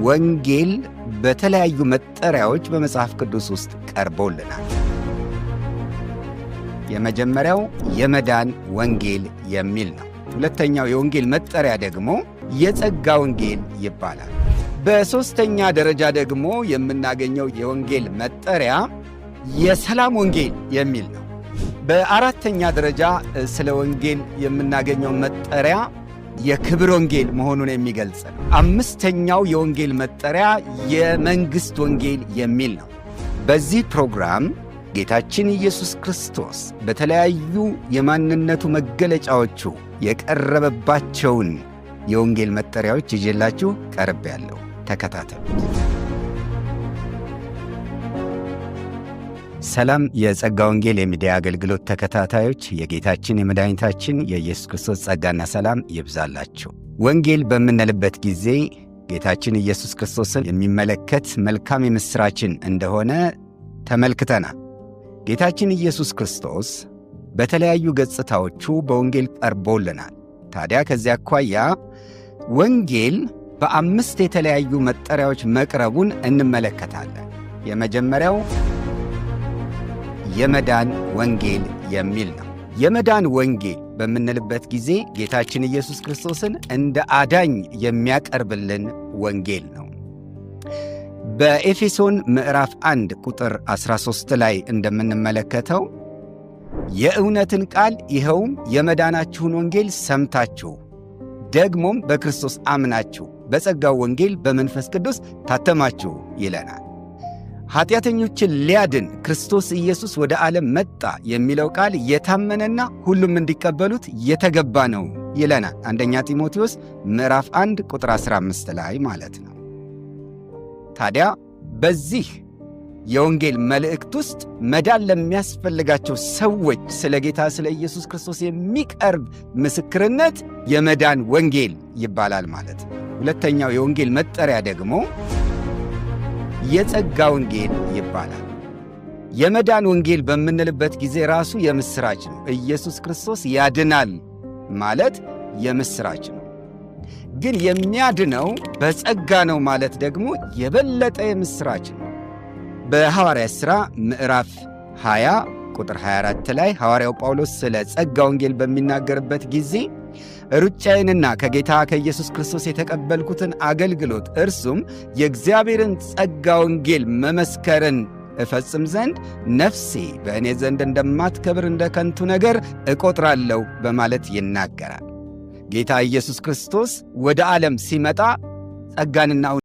ወንጌል በተለያዩ መጠሪያዎች በመጽሐፍ ቅዱስ ውስጥ ቀርቦልናል። የመጀመሪያው የመዳን ወንጌል የሚል ነው። ሁለተኛው የወንጌል መጠሪያ ደግሞ የጸጋ ወንጌል ይባላል። በሦስተኛ ደረጃ ደግሞ የምናገኘው የወንጌል መጠሪያ የሰላም ወንጌል የሚል ነው። በአራተኛ ደረጃ ስለ ወንጌል የምናገኘው መጠሪያ የክብር ወንጌል መሆኑን የሚገልጽ ነው። አምስተኛው የወንጌል መጠሪያ የመንግሥት ወንጌል የሚል ነው። በዚህ ፕሮግራም ጌታችን ኢየሱስ ክርስቶስ በተለያዩ የማንነቱ መገለጫዎቹ የቀረበባቸውን የወንጌል መጠሪያዎች ይዤላችሁ ቀርቤያለሁ። ተከታተሉት። ሰላም የጸጋ ወንጌል የሚዲያ አገልግሎት ተከታታዮች፣ የጌታችን የመድኃኒታችን የኢየሱስ ክርስቶስ ጸጋና ሰላም ይብዛላችሁ። ወንጌል በምንልበት ጊዜ ጌታችን ኢየሱስ ክርስቶስን የሚመለከት መልካም የምሥራችን እንደሆነ ተመልክተናል። ጌታችን ኢየሱስ ክርስቶስ በተለያዩ ገጽታዎቹ በወንጌል ቀርቦልናል። ታዲያ ከዚያ አኳያ ወንጌል በአምስት የተለያዩ መጠሪያዎች መቅረቡን እንመለከታለን። የመጀመሪያው የመዳን ወንጌል የሚል ነው። የመዳን ወንጌል በምንልበት ጊዜ ጌታችን ኢየሱስ ክርስቶስን እንደ አዳኝ የሚያቀርብልን ወንጌል ነው። በኤፌሶን ምዕራፍ 1 ቁጥር 13 ላይ እንደምንመለከተው የእውነትን ቃል ይኸውም የመዳናችሁን ወንጌል ሰምታችሁ ደግሞም በክርስቶስ አምናችሁ በጸጋው ወንጌል በመንፈስ ቅዱስ ታተማችሁ ይለናል። ኃጢአተኞችን ሊያድን ክርስቶስ ኢየሱስ ወደ ዓለም መጣ የሚለው ቃል የታመነና ሁሉም እንዲቀበሉት የተገባ ነው ይለናል። አንደኛ ጢሞቴዎስ ምዕራፍ 1 ቁጥር 15 ላይ ማለት ነው። ታዲያ በዚህ የወንጌል መልእክት ውስጥ መዳን ለሚያስፈልጋቸው ሰዎች ስለ ጌታ ስለ ኢየሱስ ክርስቶስ የሚቀርብ ምስክርነት የመዳን ወንጌል ይባላል ማለት ነው። ሁለተኛው የወንጌል መጠሪያ ደግሞ የጸጋ ወንጌል ይባላል። የመዳን ወንጌል በምንልበት ጊዜ ራሱ የምሥራች ነው። ኢየሱስ ክርስቶስ ያድናል ማለት የምሥራች ነው። ግን የሚያድነው በጸጋ ነው ማለት ደግሞ የበለጠ የምሥራች ነው። በሐዋርያት ሥራ ምዕራፍ 20 ቁጥር 24 ላይ ሐዋርያው ጳውሎስ ስለ ጸጋ ወንጌል በሚናገርበት ጊዜ ሩጫዬንና ከጌታ ከኢየሱስ ክርስቶስ የተቀበልኩትን አገልግሎት እርሱም የእግዚአብሔርን ጸጋ ወንጌል መመስከርን እፈጽም ዘንድ ነፍሴ በእኔ ዘንድ እንደማትከብር እንደ ከንቱ ነገር እቆጥራለሁ በማለት ይናገራል። ጌታ ኢየሱስ ክርስቶስ ወደ ዓለም ሲመጣ ጸጋንና